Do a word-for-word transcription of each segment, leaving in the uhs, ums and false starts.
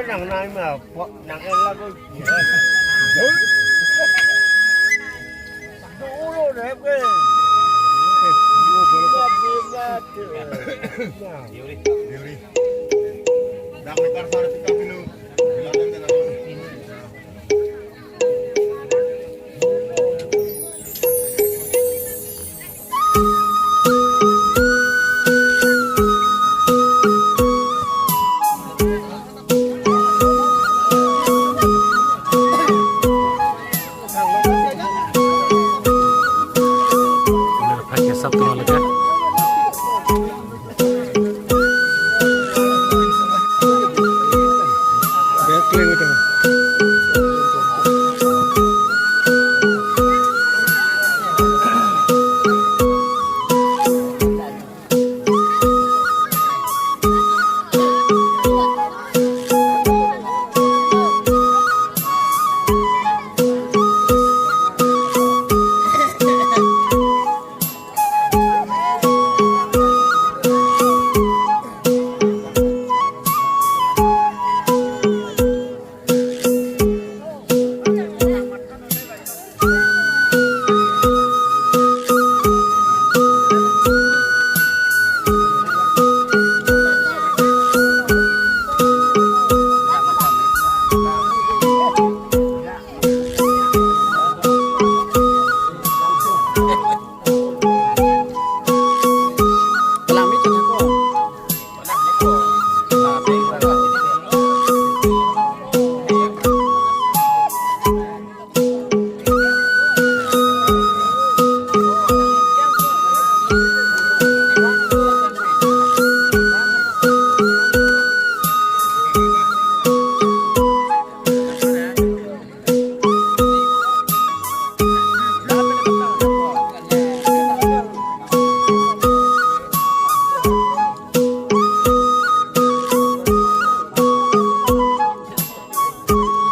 Nang nai ma, po, nang ela ko. Dolo deh ke. Diuri. Diuri. Dak lekar sar kita pilu. Pakai sab tuh lagi.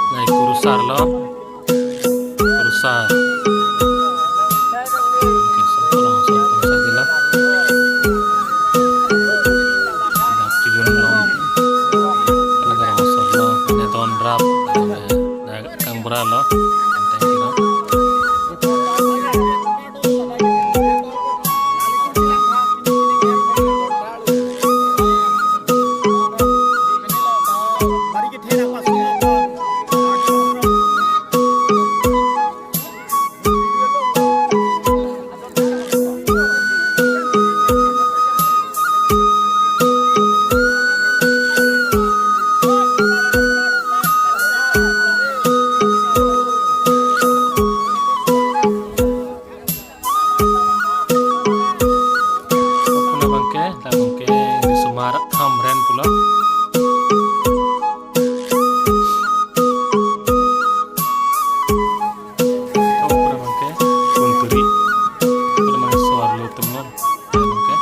Nai kurusar lo. Kurusar. Oke, so, kurang so, kurusar gila. Dak tujuan lo. Lagi kurusar lo. Ada ton rap. Ada, ada kang bra lo. Enteng gila. Puna bangke, ta bangke, di sumar hamren pulo. Puna bangke, kunturi. Puna bangke, suar lo teman. Puna bangke.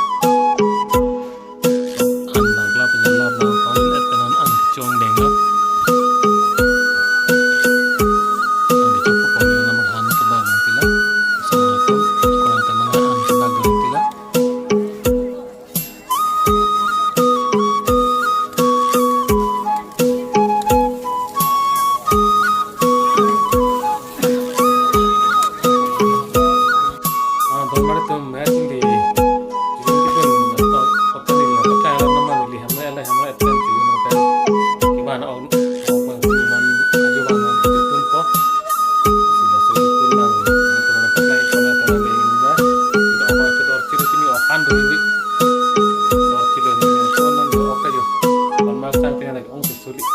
An nangklap, an nangklap, an nangklap, an kechong deng lo. An kechong po pon lo, an kebang deng tila. Assalamualaikum. Kurang teman an kebang deng tila. Ah, don mari tum, eh, tum di. Jujun kitun, eh, kota ni, kota yang nama ni, hamle, ala, hamle, etan, jujun, kan. Kiman, oh, oh, bang, kiman, ajo bang, jujun po. Sudah, sudah, jujun bang. Ini teman apa, kayak, kona, kona, ini, nah. Kita apa, kita orang ciri sini, oh, kan, dulu, dulu. Orang ciri, ini, kona, dulu, oke, yuk. Kon maksang, tinggal lagi, oh, sulit.